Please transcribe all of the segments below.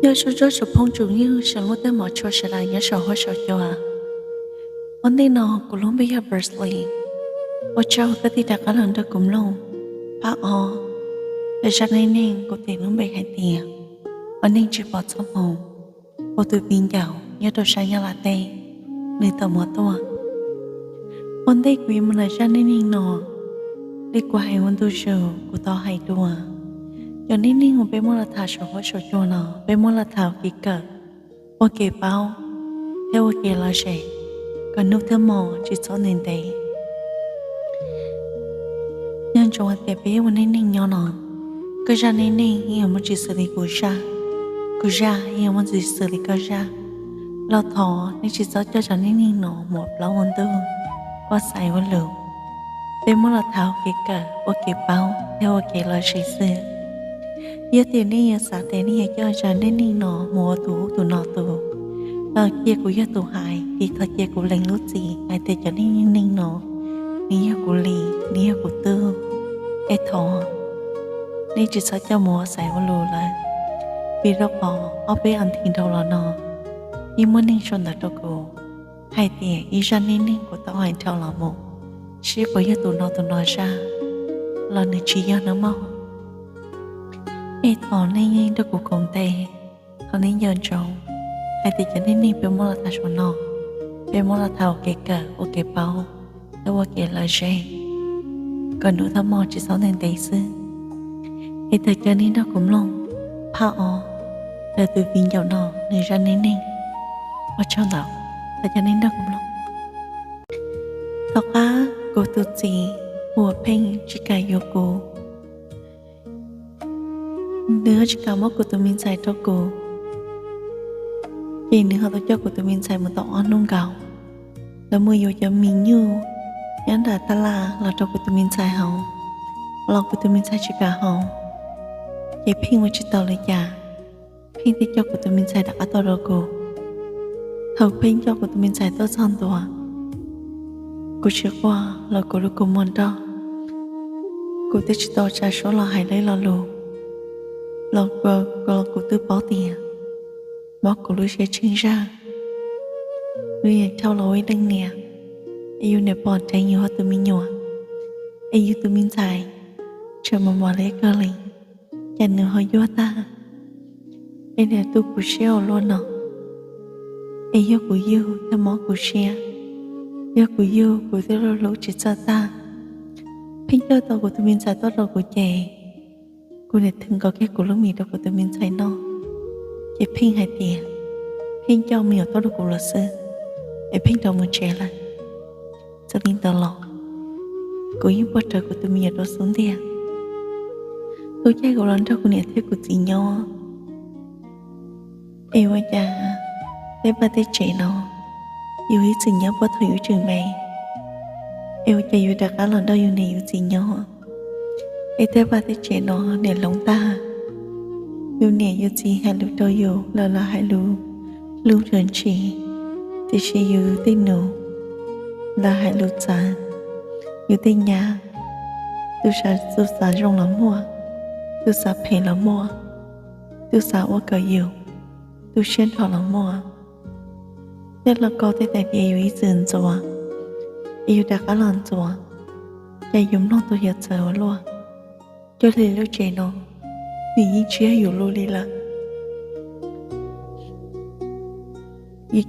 Nyob zoo tsoom phooj tsoom ywg sawv daws, tej hmov tshua sawv daws nyob saum huab saum cua. Ua ntej no kuv lub npe yog Bersley. Ua tsaug koj thiaj rov qab los nrog kuv mloog phab ob ntawm zaj neej neeg kuv tis lub npe hais tias ua neej tsis pom txoj hmoo, uas tus viv ncaus nyob rau sab Nyab Laj teb nws tau muab tuaj. Ua ntej kuv yuav mus ntawm zaj neej neeg no, li kuv hais ua ntu zus kuv tau hais dua, cov neej neeg uas peb muab los tham saum huab saum cua no peb muab los tham ua kev kawm, ua kev paub, thiab ua kev lom zem, kom hnub thiab hmo tsis txhob ntev ntev. Nco ntsoov hais tias peb ua neej neeg nyob no, koj zaj neej neeg yeej yuav muaj tsis xws li kuv zaj, kuv zaj yeej yuav muaj tsis xws li koj zaj. Los thov nej tsis txhob coj cov neej neeg no mus ua plaub ua ntug, ua xaiv ua lus. Peb muab los tham ua kev kawm, ua kev paub thiab ua kev lom zem xwb. Yog tias nej yuav xav tias nej yuav coj zaj neej neeg no mus ua tus ub tus no tus, los cia kuv yog tus hais, ces thov cia kuv lees lub txim hais tias cov neej neeg no nws yog kuv li, nws yog kuv tug, es thov nej tsis txhob coj mus ua xaiv ua lus lawm. Vim rau qhov ob peb as thiv dhau los no yeej muaj neeg sau ntawv rau kuv hais tias ib zaj neej neeg kuv tau hais dhau los mus, seb puas yog tus no tus no zaj, los nws tsis yog nawb mog. Es thov nej nrog kuv koom tes, thov nej nco ntsoov hais tias cov neej neeg peb muab los tham saum no, peb muab los tham ua kev kawm, ua kev paub, thiab ua kev lom zem, kom hnub thiab hmo tsis txhob ntev ntev xwb. Es thov cov nej nrog kuv mloog phab ob ntawm tus viv ncaus no nws zaj neej neeg. Ua tsaug ntau, thov cov nej nrog kuv mloog. Tom qab kuv tus txiv hu ua Pheej tsis kam yuav kuv, nws ho tsis kam muab kuv tus me ntxhais rau kuv, ces nws ho tau coj kuv tus me ntxhais mus tau ob hnub nkaus, lawv mus yuav cov mis nyuj nyob nram tab laj los rau kuv tus me ntxhais haus, los kuv tus me ntxhais tsis kam haus, ces Pheej ua tsis tau li cas, Pheej thiaj coj kuv tus me ntxhais rov qab tuaj rau kuv. Thaum Pheej coj kuv tus me ntxhais tuaj txog ntua, kuv tsis quaj los kuv lub kua muag nrog, kuv twb tsis tau tsa suab los hais lawv lo lus, los kuv twb paub tias mob kuv lub siab tsheej zaj. Nws niam thau los ua ib leej niam, es yus niam pom dheev yus ho tus me nyuam, es yus tus me ntxhais tseem mos mos li kawg li, cas nws ho yuag tag, es niam tu kuv siab ua luaj no. Es yog kuv yug thiaj mob kuv siab, yog kuv yug kuv twb hlub hlub tsis txawj tag. Pheej coj tau kuv tus me ntxhais tuaj rau kuv ces kuv niam thwm nkaus kiag kuv lub mis rau kuv tus me ntxhais noj, ces Pheej hais tias Pheej coj me nyuam tuaj rau kuv los xwb, es Pheej rov mus tsev lawm. Txawm li ntawd los kuv yeej puag rawv kuv tus me nyuam rau xub ntiag. Tus caij kuv los nrog kuv niam thiab kuv txiv nyob, es ua cas tej vaj tej tsev no yus ib txwm nyob puag thaum yus tseem me, es ua cas yus rov qab los nrog yus niam yus txiv nyob, es tej vaj tej tsev no niam hloov tag. Yus niam yus txiv hais lus rau yus los lawv hais lus hlub ntshis, tiam sis yus tej nus lawv hais lus txawv. Yus tej nyab, tus xav, tus xav zoo los muaj, tus xav phem los muaj, tus xav ua kom yus tu siab nrho los muaj. Tej lauj kaub tej tais diav yus ib txwm ntxuav, es yus rov qab los ntxuav, cas yus mloog tus xyov txawv ua luaj. Cuag li lub tsev no, nws yeej tsis yog yus lub li lawm.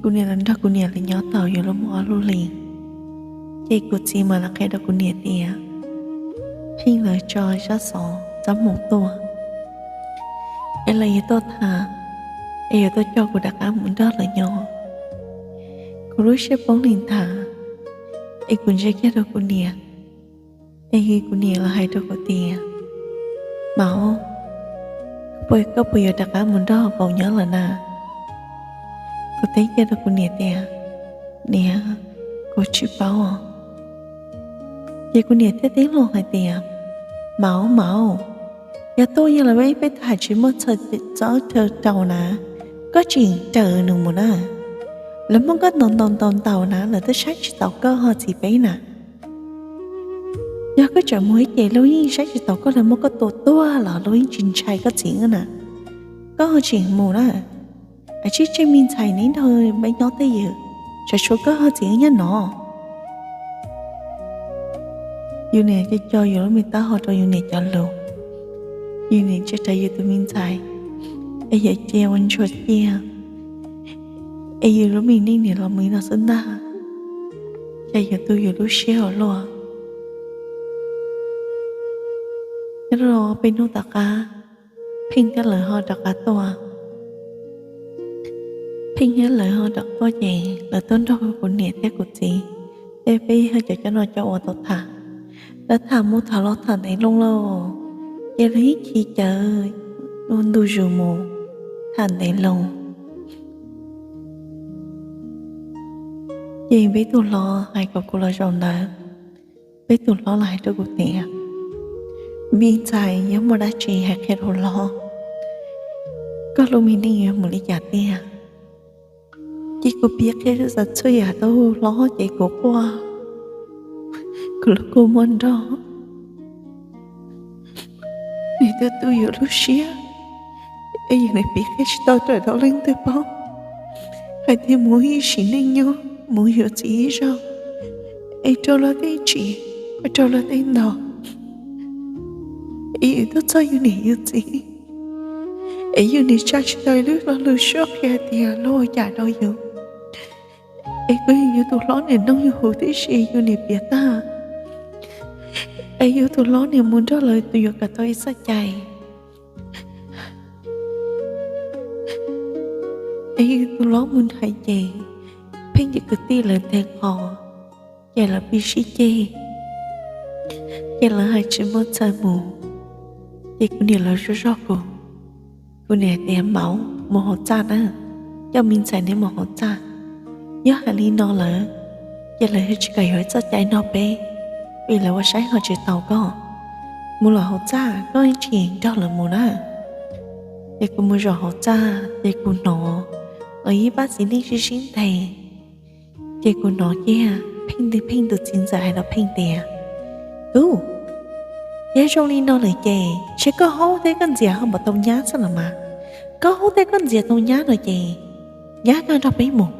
Kuv niam los nrog kuv niam lawv nyob tau yuav luag muaj ob lub hlis, ces kuv txiv mam li qhia rau kuv niam tias Pheej lawv tso zaj xov txaj muag tuaj, es lawv yuav tuaj tham, es yuav tuaj coj kuv rov qab mus nrog lawv nyob. Kuv lub siab poob li ntawd, es kuv ntsia kiag rau kuv niam, es kuv niam los hais rau kuv tias, Maum, koj puas yuav rov qab mus nrog Paum nyob lawm na? Kuv teb kiag rau kuv niam tias, Niam, kuv tsis paub. Ces kuv niam thiaj teb hlo hais tias, Maum, maum, yog tuaj yog lawv peb tham tsis muaj txoj chaw rau na, koj tseem raws nws mus na. Lawv muab koj ntaus ntaus ntaus ntaus na, lawv twb saib tsis taus koj ho txiv peb na. Yog koj tseem mus ib ces luag yeej saib tsis taus koj, lawv muab koj tua tuag los luag yeej tsis ntshai koj txiv na. Koj ho tseem mus na, a tsib tseg me ntxhais neb nrog npeb nyob tej ywm, tsam tshuav koj ho txiv wb nyob no. Yus niam cov cov yus lub me taub hau rau yus niam cov lus, yus niam ntsia rau yus tus me ntxhais, es yawm cia ua ntsuag ciaj, es yus lub me neej niam los mus li no xwb ntag, ces yus tu yus lub siab hauv luaj. Nyob rau peb hnub tom qab, Pheej thiab lawv ho rov qab tuaj. Pheej thiab lawv ho rov tuaj ces lawv tuaj nrog kuv niam thiab kuv txiv, thiab peb yog cov coj noj coj ua tau tham. Lawv tham mus tham los tham ntev loo lauj, ces lawv yeej chiv cawv ua ntu zus mus tham ntev loo. Ces peb tus hlob hais kom kuv los zaum ntawd, peb tus hlob los hais rau kuv tias, me ntxhais, yog muaj dab tsi hais qhia rau hlob, koj lub me neej yuav mus li cas tiag. Ces kuv piav qhia txhua yam rau hlob ces kuv quaj, kuv lub kua muag nrog. Nws twb tu yus lub siab, es yus nim piav qhia tsis tau rau leej twg paub hais tias mus ib sim neej nyob mus yuav txiv ib zaug, es raug luag tej tsim, raug luag tej ntaus, es yus tuaj txog yus niam yus txiv, es yus nim tsa tsis tau lub lo lus suab qhia tias luag ua cas rau yus. Es kuv yog yus tus hlob nim noog yus huv tib si, yus nim piav tag, es yus tus hlob nim mus nrog lawv tus yuav kom tau ib txoj cai. Es yus tus hlob mus nrhais ces Pheej cov kwv tij lawv nteg qos, ces lawv pib sib ceg, ces lawv hais tsis muaj txawj mus. Ces kuv niam lawv zoj zog kuv, kuv niam tias, Npaum, mus hauv txaj na, coj me ntxhais neb mus hauv txaj. Yog hais li no lawm, ces lawv tsis kam yuav txoj cai no peb, vim lawv ua saib ho tsis taus koj. Mus los hauv txaj, koj ib tsis nrog lawv mus na. Ces kuv mus zaum hauv txaj ces kuv hnov lawv ib pab txiv neej sib sib nteg. Ces kuv hnov kiag Pheej tus, Pheej tus txiv ntxawm hais rau Pheej tias, Tub, yog zoo li no lawm ces ntshe koj haub thiab koj ntxias ho npaum tau nyab xwb los mas. Koj haub thiab koj ntxias tau nyab no ces nyab nrog peb mus.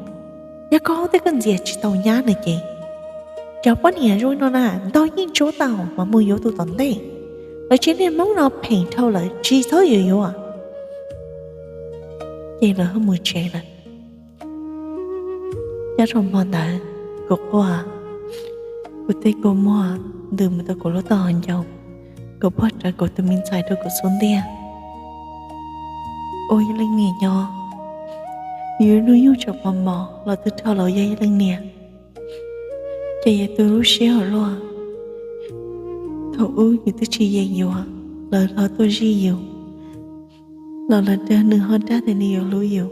Yog koj haub thiab koj ntxias tsis tau nyab no ces cov poj niam zoo li no na, ntaug yeej tsub tau mas mus yuav tus tom ntej. Lawv tsev neeg Hmoob no phem dhau lawm, tsis txhob yuav yuav. Ces lawv ho mus tsev lawm. Nyob rau hmo ntawd kuv quaj, kuv tej kua muag ntws mus rau kuv lub taub hau ncoo, kuv pog rawv kuv tus me ntxhais rau kuv xub ntiag. Ua ib leej niam nyob, yus hnub nyoog tseem mos mos los twb dhau los yog ib leej niam, ces yus tu lub siab hauv luaj. Thaum ub yus twb tsis yeem yuav, lawv ho tuaj zij yus, los lawv dag, nws ho dag tias nws yuav hlub yus,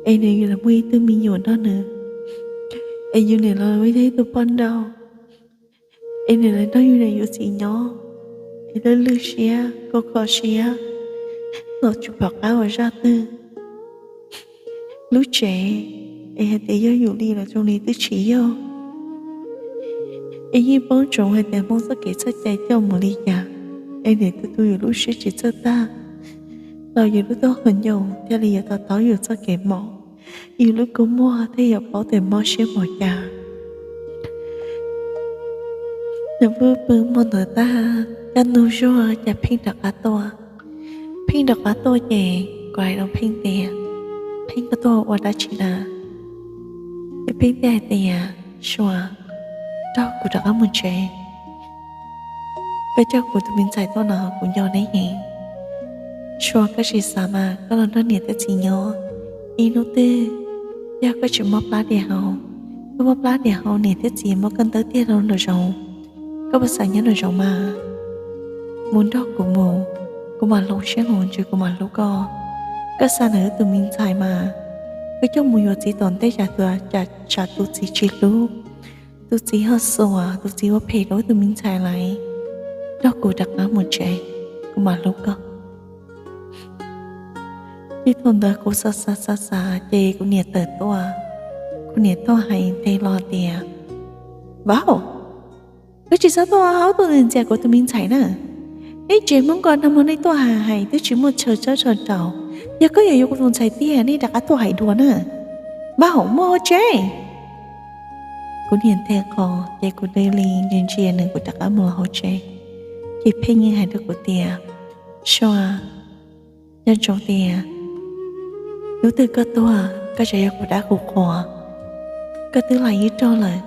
es nws yuav muaj ib tug me nyuam nrog nws, es yus niam los ua ib tug poj nrauj, es nws los nrog yus niam yus txiv nyob, es lwj lwj siab, kho kho siab, los tsis pom qab ua zaj twg. Lub tsev, es hais tias yog yus li los zoo li twb tsis yog. Es yeej paub ntsoov hais tias Hmoob txoj kev txoj cai coj mus li cas, es nws tu tu yus lub siab tsis txawj tag, los yus lub taub hau ncoo thiaj li yuav to taub yus txoj kev mob, yus lub kua muag thiaj yuav paub tias mob siab npaum cas. Nws pw pw hmo ntawd tag, kaj ntug zuag cas Pheej rov qab tuaj. Pheej rov qab tuaj ces kuv hais rau Pheej tias, Pheej, koj tuaj ua dab tsi na? Ces Pheej teb hais tias, Sua, nrog kuv rov qab mus tsev, koj coj kuv tus me ntxhais tuaj no kuv nco neb heev. Sua, koj tsis xav mas koj los nrog niam thiab txiv nyob ib hnub twg, yog koj tsis mob plab diam hau, koj mob plab diam hau niam thiab txiv muab koj ntawb tiag rau nraum zoov, koj puas xav nyob nraum zoov mas? Mus nrog kuv mus, kuv mam hloov siab hloov ntsws kuv mam hlub koj. Koj xa ntawm wb tus me ntxhais mas, koj coj mus yuav txiv tom ntej tsam tus txiv tsis hlub, tus txiv ho xuas, tus txiv ua phem rau wb tus me ntxhais lawm. Nrog kuv rov qab mus tsev, kuv mam hlub koj. Ces thaum ntawd kuv xav xav xav xav ces kuv niam tawm tuaj. Kuv niam tuaj hais nteg los tias, Vauv, koj tsis txhob tuaj haub tuaj ntxias kuv tus me ntxhais na. Neb tsev Hmoob ko nag hmo nej tuaj hais hais twb tsis muaj chaw txawb chaw rau, Yog koj yuav yuav kuv tus ntxhais tiag nej rov qab tuaj hais dua na, npaj hauv mus hauv tsev. Kuv niam nthe qhov ces kuv cia li ntsia ntsia nws kuv rov qab mus los hauv tsev. Ces Pheej yeej hais rau kuv tias, Sua, nco ntsoov tias hnub twg koj tuag koj tseem yog kuv dab kuv qhuas. Koj twb los ib zaug lawm,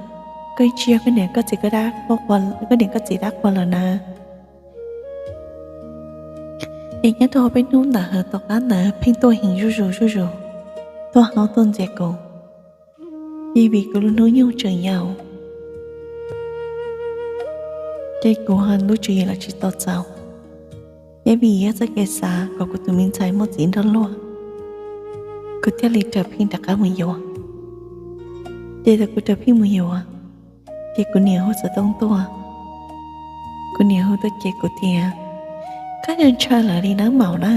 koj tsis yog koj niam koj txiv, koj niam koj txiv dab qhuas lawm na. Es nyob rau peb hnub ntawd tom qab ntawd Pheej tuaj heev zuj zus zuj zus, tuaj hlob tuaj ntxias kuv. Ces vim kuv lub hnub nyoog tseem yau, ces kuv lub tswv yim los tsis tau txaus. Ces vim yog txoj kev xav kom kuv tus me ntxhais muaj txiv nrog luag, kuv thiaj li raws Pheej rov qab mus yuav. Ces thaum kuv raws Pheej mus yuav, ces kuv niam hu xov tooj tuaj. Kuv niam hu tuaj ces kuv tias, Koj ntshaw lawv li nawb maum na.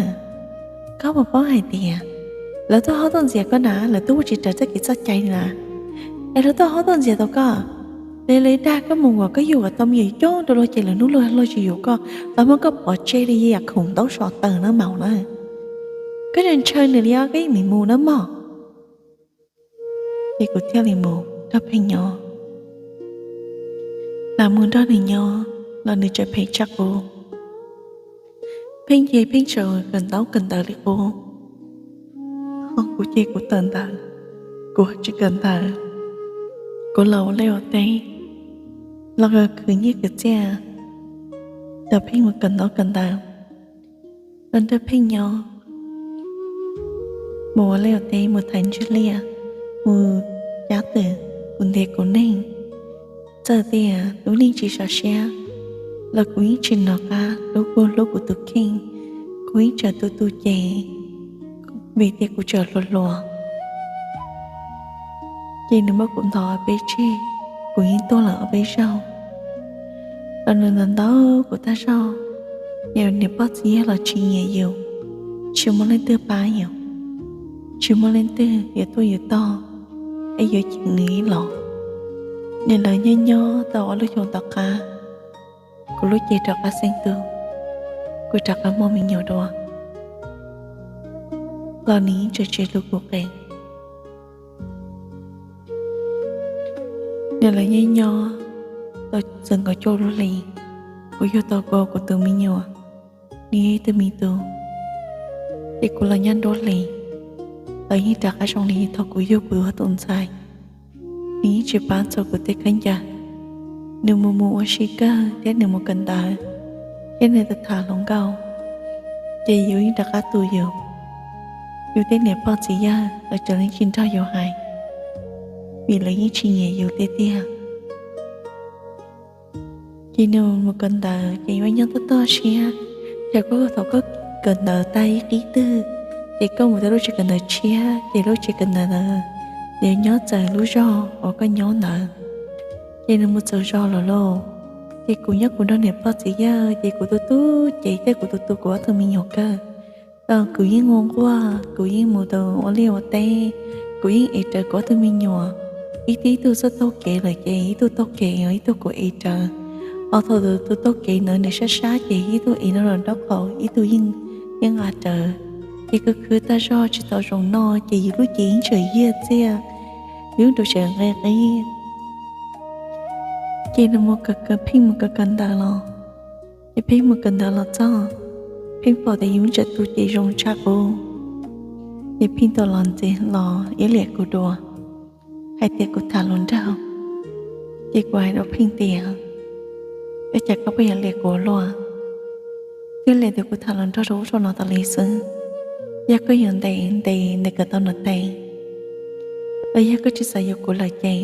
Koj puas paub hais tias lawv tuaj hlob tuaj ntxias koj na, lawv twb ua tsis raws txoj kev txoj cai li na. Es lawv tuaj hlob tuaj ntxias tau koj, lawv dag koj mus uas koj yug kom tau me nyuam coob rau luag ces lawv hnub luag luag tsis yuav koj, lawv muab koj pov tseg li yam khoom ntaub so taws na maum na. Koj ntshaw nws li os, koj yeej meem mus nawb mog. Ces kuv thiaj li mus nrog Pheej nyob. Lam mus nrog nws nyob los nws tseem phem tshaj qub. Pheej ces Pheej tseem kawm ntaub kawm ntawv li qub, ho kuv ces kuv tawm ntawv, kuv tsis kawm ntawv. Kuv los ua liaj ua teb, los khwv nyiaj khwv txiaj, ces Pheej mus kawm ntaub kawm ntawv, los nrog Pheej nyob, mus ua liaj ua teb, mus thaiv ntswg liaj, mus cab twm, kuv ntiav kuv neeg. Txawm tias lub neej tsis sov siab los kuv yeej tsis hnov qab, hlub kuv hlub kuv tus kheej, kuv yeej tseem tu tu cev vim tias kuv tseem hluas hluas. Ces nws muab kuv ntov ob peb tseg, kuv yeej tuag lawm ob peb zaug. Los nws ntawd ntawd kuv tag zog, niam pog txiv yawg los tsis nyiam yus, tsis muaj leej twg pab yus, tsis muaj leej twg yuav tuaj yuav tog, es yuav cheem nws ib los. Niam lawv nyob nyob tau ob lub xyoo tom qab, kuv lub cev rov qab xeeb tug, kuv rov qab muaj me nyuam dua, los nws yeej tseem tsis hlub kuv qees. Niam lawv nyob nyob tau txog nkaus cuaj lub hlis, kuv yug tau kuv, kuv tus me nyuam, nws yog ib tug me tub. Ces kuv los nyob nruab hlis, lawv yeej rov qab zoo li thaum kuv yug kuv tus ntxhais. Nws yeej tsis pab txog kuv tej khaub ncaws, nws mus mus ua si kawg thiab nws mus kawm ntawv, thiab nws tham hluas nkauj, ces yus yeej rov qab tu yus. Yus tej niam pog txiv yawg lawv tseem tsis nrog yus hais, vim lawv yeej tsis nyiam yus tiag tiag. Ces nws mus kawm ntawv ces yuav nyob toj toj siab, ces koj thaum koj kawm ntawv tag ib qib twg, ces koj mus rau lub tsev kawm ntawv tshiab, ces lub tsev kawm ntawv ntawd nws nyob txawv lub zos uas koj nyob ntawd. Ces nws mus txawv zos lawm lauj. Ces kuv nyob kuv nrog niam pog txiv yawg, ces kuv tu tu cev thiab kuv tu tu kuv ob tug me nyuam kawg. Kuv yeej ua nquag, kuv yeej mus tau ua liaj ua teb, kuv yeej ev rawv kuv ob tug me nyuam. Ib tug ib tug txoj taug kev lawm ces ib tug taug kev, ib tug kuv ev rawv. Ho thaum tus taug kev ntawd nws sab sab ces ib tug ev nws los nraub qaum, ib tug yeej, yeej nqa rawv. Ces khwv khwv tag zog tsis tau zoo noj ces yus lub cev yeej tseem yiag txiaj, yus rau tseem nqe qib. Ces nws mus kawm, Pheej mus kawm kawm ntawv los, ces Pheej mus kawm ntawv los txog, Pheej pom tias yus tseem tu cev zoo tshaj qub, ces Pheej tau los ntxiv los iab liam kuv dua, hais tias kuv tham hluas nraug. Ces kuv hais rau Pheej tias, Ua cas koj pheej yuav liam kuv ua luaj? Twb liam tias kuv tham hluas nraug rau ub rau no tas li xwb. Yog koj yuav ntes, ntes ntes kom tau nws tes, los yog koj tsis xav yuav kuv lawm ces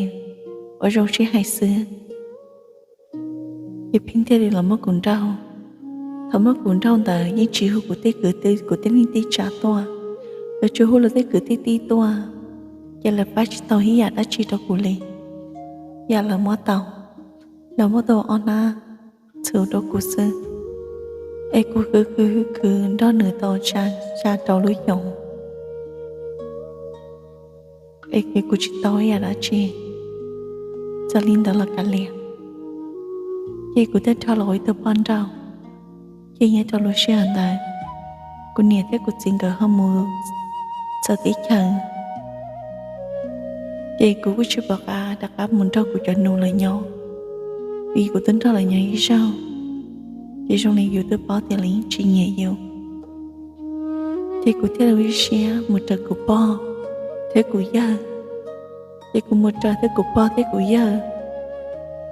ua zoo sib hais xwb. Ces Pheej thiaj li los muab kuv nrauj. Thaum muab kuv nrauj ntawd yeej tsis hu kuv tej kwv, kuv tej neej tej tsa tuaj, lawv tsuas hu lawv tej kwv tej tij tuaj, ces lawv pab tsis tau ib yam dab tsi rau kuv li. Yam lawv muab tau, lawv muab tau ob hnab txhuv rau kuv xwb. Es kuv khwv khwv khwv khwv nrog nws tau xya rau lub xyoo, es kuv tsis tau ib yam dab tsi, txawm li ntawd los kav liam. Ces kuv thiaj rho los ua ib tug poj nrauj. Ces nyob rau lub sij hawm ntawd, kuv niam thiab kuv txiv nkawd ho mus txawv teb chaws, ces kuv kuj tsis pom qab rov qab mus nrog kuv cov nus lawv nyob, vim kuv twb nrog lawv nyob ib zaug, ces zoo li yus twb paub tias lawv yeej tsis nyiam yus. Ces kuv thiaj li ua siab mus raws kuv pog thiab kuv yawg, ces kuv mus raws thiab kuv pog thiab kuv yawg,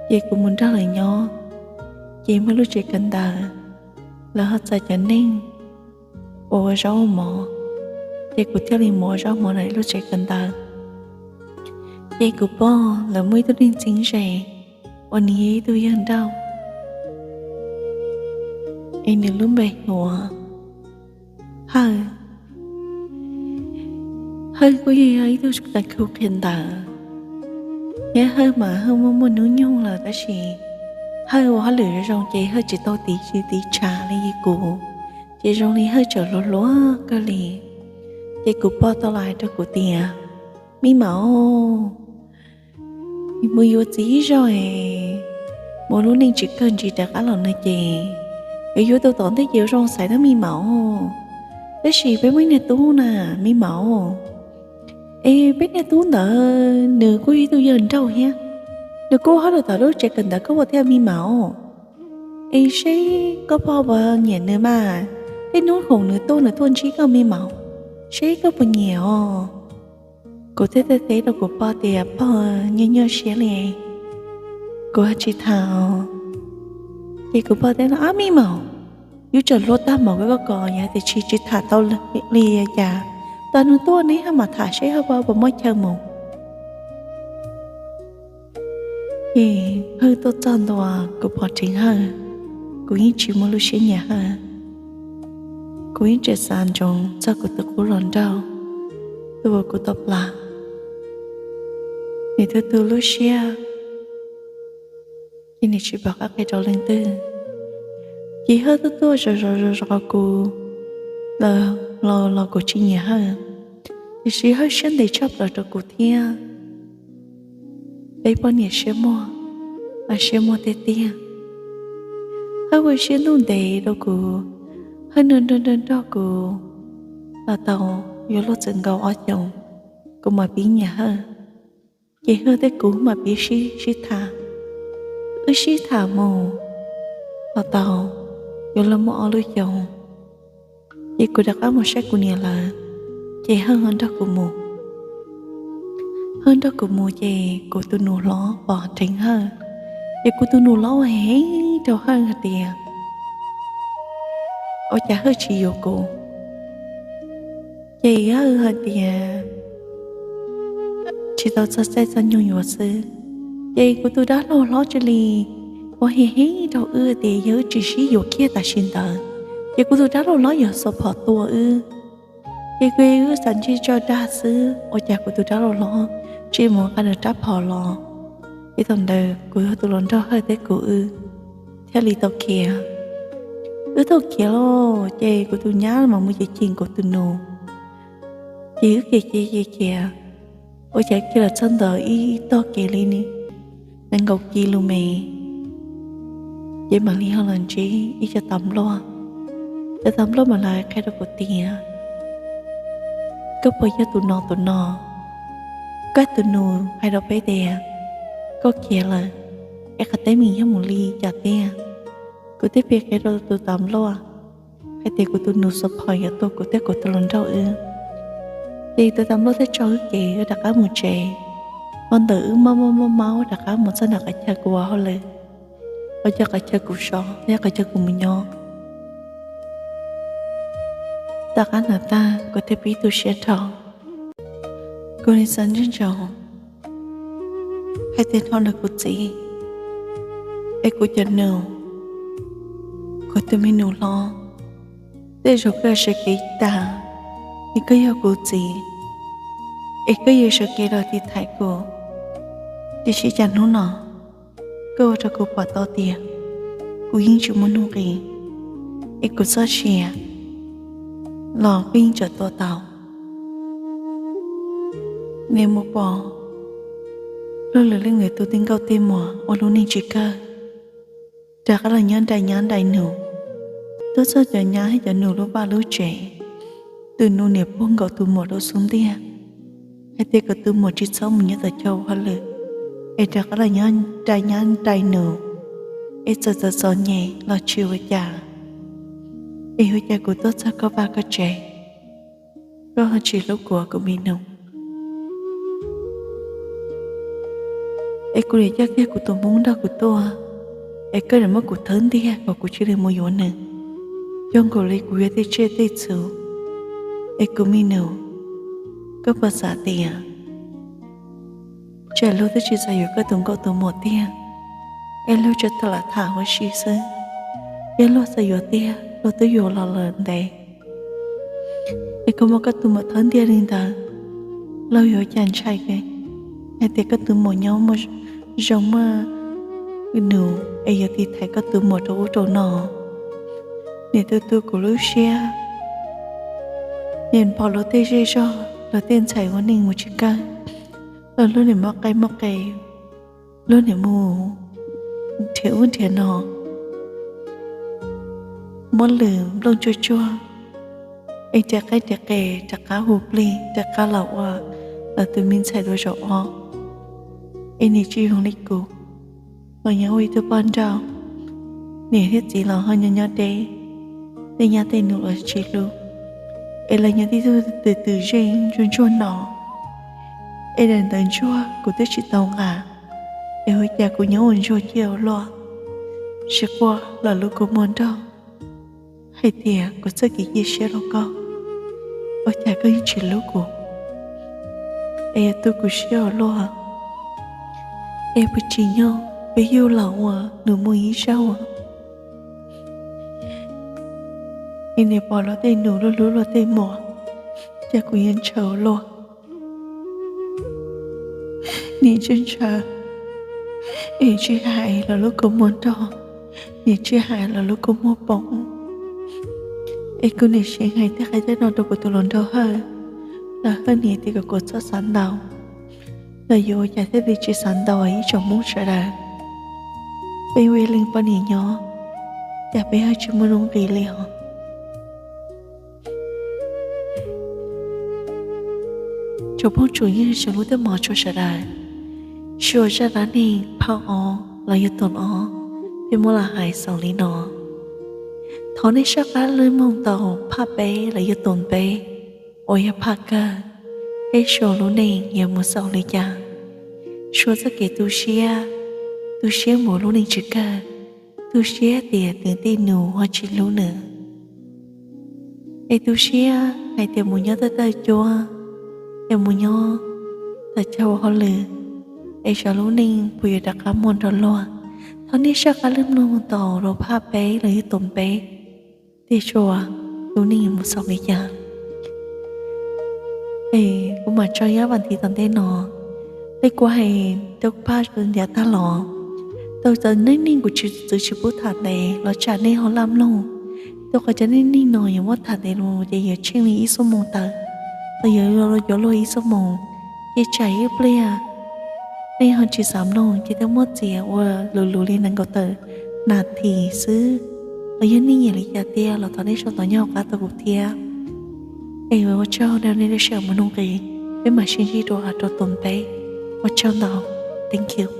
ces kuv mus nrog lawv nyob. Ces muaj lub tsev kawm ntawv, lawv ho txais cov neeg uas ua zaub ua mov, ces kuv thiaj li mus ua zaub mov ntawm lub tsev kawm ntawv. Ces kuv pog lawv muaj ib tug neeg txheeb ze uas nws yog ib tug yawg nrauj, es nws lub npe hu ua Hawj. Hawj kuj yog ib tug tag kis qhia ntawv, thiab Hawj mas Hawj muaj muaj hnub nyoog lawm tab sis Hawj ua hauj lwm zoo ces Hawj tsis tau tiv tsis tiv tshav li kuv, ces zoo li Hawj tseem hluas hluas kawg li. Ces kuv pog tau los hais rau kuv tias, Me mam, mus yuav txiv ib zaug es mus lub neej tsis kawg ntsis rov qab los no ces yuav yuav tau tom ntej ces zoo xaiv na me mam. Tab sis peb muaj ib niag tub na me mam, es peb niag tub ntawd nws kuj yog ib tug yawg nrauj thiab, nws kuj hauj lwm tom lub tsev kawm ntawv koj ua thiab me mam. Es seb koj pog puas nyiam nws mas, tej hnub khoom nws tuaj nws tuaj ntsib koj me mam, seb koj puas nyiam os. Kuv thiaj teb rau kuv pog tias, Pog, nyuaj nyuaj siab li, kuv tsis tham os. Ces kuv pog teb no, Ab me mam, yuav tseem hluas tag mam koj koj kos yog tias tsis tsis tham tau li cas, tag nws tuaj neb ho mam tham seb ho puas muaj chaw mus. Ces Hawj tuaj txog ntua kuv pom dheev Hawj, kuv yeej tsis muaj lub siab nyiam Hawj. Kuv yeej tseem xav ntsoov txog kuv tus qub hluas nraug, tus uas kuv tau plam, nws tu tu lub siab, ces nws tsis pom qab qhia rau leej twg. Ces Hawj tuaj tuaj zov zov zov zov kuv los los kuv tsis nyiam Hawj, tiam sis Hawj siab ntev tshaj plaws rau kuv thiab. Peb poj niam siab muag, mas siab muag tiag tiag. Hawj ua siab ntuj ntev rau kuv, Hawj nrog nrog nrog kuv los tau yuav luag txawm nkaus ob xyoos, kuv mam pib nyiam Hawj. Ces Hawj thiab kuv mam pib sib sib tham, wb sib tham mus los tau yuav luag muaj ob lub xyoos, ces kuv rov qab mus saib kuv niam lawv, ces Hawj ho nrog kuv mus. Hawj nrog kuv mus ces kuv tus nus hlob pom dheev Hawj, ces kuv tus nus hlob ua heev rau Hawj hais tias, Ua cas Hawj tsis yuav kuv? Ces Hawj hais tias, Tsis tau txog caij txog nyoog yuav xwb. Ces kuv tus dab laug hlob cia li ua heev heev rau wb tias yog wb tsis sib yuav kiag tam sim ntawd ces kuv tus dab laug hlob yuav xuas phom tua wb. Ces kuv wb xav ntsej tso dag xwb, ua cas kuv tus dab laug hlob tsis mus nqa nws rab phom los. Ces thaum ntawd kuv yog tus hluas nraug Hawj thiab kuv wb thiaj li tau khiav. Wb tau khiav los ces kuv tus nyab mas mus ces cem kuv tus nus. Ces wb khiav khiav khiav khiav, ua cas khiav los txog ntawm ib tog kev li nees nkaum kis lus mev, ces mam li ho los ntsib ib co tas npluaj. Cov tas npluaj mam li qhia rau kuv tias, Koj puas yog tus no tus no? Koj tus nus hais rau peb tias koj khiav lawm, es qhov teeb meem yog mus li cas tiag? Kuv thiaj piav qhia rau tus tas npluaj hais tias kuv tus nus xuas phom yuav tua kuv thiab kuv tus hluas nraug wb. Ces tus tas npluaj thiaj tso wb kev rov qab mus tsev. Hmo ntawd wb maj maj maj maj rov qab mus txog nram qhov chaw kuv ua hauj lwm, los yog qhov chaw kuv so, los yog qhov chaw kuv mus nyob. Tom qab ntawd tag kuv thiaj pib tu siab rho. Kuv li xav ntseeg ntsoov hais tias dhau ntawm kuv txiv, es kuv cov nus, kuv tus me nus hlob, tej zaum koj yuav sawv kev tag, es koj yog kuv txiv, es koj yuav sawv kev los tiv thaiv kuv. Tiam sis cas hnub no koj ua rau kuv pom tau tias kuv yeej tsis muaj nuj nqis, es kuv txoj sia los koj yeej tseem tua tau. Nws mus pom luag lwm leej lwm tus tej nkauj tej muam ua lub neej tsis kawg, rov qab los nyob nraim nyab nraim nus, tuaj txog cov nyab thiab cov nus lub vaj lub tsev, Tus nus niam puag nkaus tus muam rau xub ntiag hais tias kom tus muam tsis txhob mus nyob tom chaw ua hauj lwm, es rov qab los nyob nraim nyab nraim nus, es txawm txom txom nyem los tsis ua cas. Es ua cas kuv tuaj txog koj vaj koj tsev, koj ho tsis hlub kuv, kuv me nus? Es kuv niam coj kiag kuv tus hmoob nrog kuv tuaj, es koj niam muab kuv thawb ntiag kom kuv cia li mus yuav nws, coj nkaus li kuv yog tej tsiaj tej txhu. Es kuv me nus, koj puas xav tias tsam luag twb tsis xav yuav koj tus nkauj tus muam tiag, es luag tsuas tham lam tham ua si xwb? Yog luag xav yuav tiag luag twb yuav los lawm ntev. Es koj muab koj tus muam thawb ntiag li ntawd, luag yuav cas ntshai hais tias koj tus muam nyob muaj zoo muaj nus es yuav tiv thaiv koj tus muam rau ub rau no. Niam tu tu kuv lub siab, niam npog luag tej zej zog, luag tej ntxhais ua neej mus tsis kawg, luag niam muaj qe muaj qe, luag niam mus nrhiav ub nrhiav no, muab lwm nplooj tsuag tsuag, es nrhiav qaib nrhiav qe, rov qab hu plig rov qab los ua lawv tus me ntxhais dua zaum ob. Es niam tsis zoo li kuv, los nyob ua ib tug poj nrauj, niam thiab txiv los ho nyob nyob deb, tej nyab tej nus los tsis hlub, es los nyob tib tug twm twm zej ntsuag ntsuag no, es daim ntawv ntsuag kuv twb tsis tau nqa, es ua cas kuv nyob ua ntsuag ciaj ua luaj, tsis quaj los lub kua muag nrog hais tias kuv txoj kev cia siab rau koj, ua cas koj yeej tsis hlub kuv, es yog tu kuv siab ua luaj, es puas tsim nyog peb yug los ua nus muag ib zaug? Es niam pom luag tej nus, luag hlub luag tej muam, cas kuv yuav ntshaw ua luaj. Niam tsis ntshaw, es tsis hais los lub kua muag nrog, niam tsis hais los lub kua muag poob. Es kuv niam siv hais tej qhov tej no rau kuv tus hluas nraug Hawj, los Hawj niam tias kom kuv txhob xav ntau, los yuav ua cas thiaj li tsis xav ntau ib tsoom Hmoob sawv daws. Peb ua ib leeg poj niam nyob, cas peb ho tsis muaj nuj nqis li os. Tsoom phooj tsoom ywg tsoom hlub thiab hmov tshua sawv daws, suav zaj dab neeg phaj ob los yog toom ob, peb muab los hais xaus li no. Thov nej soj qab lub moog tau phaj peb los yog toom peb uas yog phaj kawg, peb suav lub neej yuav mus xaus li cas. Suav txoj kev tu siab, tu siab mus lub neej tsis kawg, tu siab tias nws tej nus ho tsis hlub nws, es tu siab hais tias mus nyob thawj thawj cuab, es mus nyob tom chaw ua hauj lwm, es xyov lub neej puas yuav rov qab muaj nrog luag. Thov nej soj qab lub mloog tau rau phaj peb los yog toom peb, tej suav lub neej yuav mus xaus li cas. Es kuv mam tso ib vas thiv tom ntej no, tej kuv hais rau phaj ntiav tag los, tau cov neej neeg kuv tsis txwv tsis pub tham ntev los tsam nej ho laj mloog. Rau qhov cov neej neeg no yuav muab tham ntev los ces yuav tsheej li ib xuab moos tawm, los yuav cov luag ib xuab moos, ces tsam ib pliag nej ho tsis xav mloog ces twb muab txiav ua luv luv li nees nkaum tawm nas this xwb. Los yog nej nyiam li cas tiag los thov nej sau ntawv nyob hauv qab rau kuv thiab. Es ua tsaug rau nej lub sij hawm mus nuj nqis, peb mam sib ntsib dua rau toom peb. Ua tsaug ntau, thank you.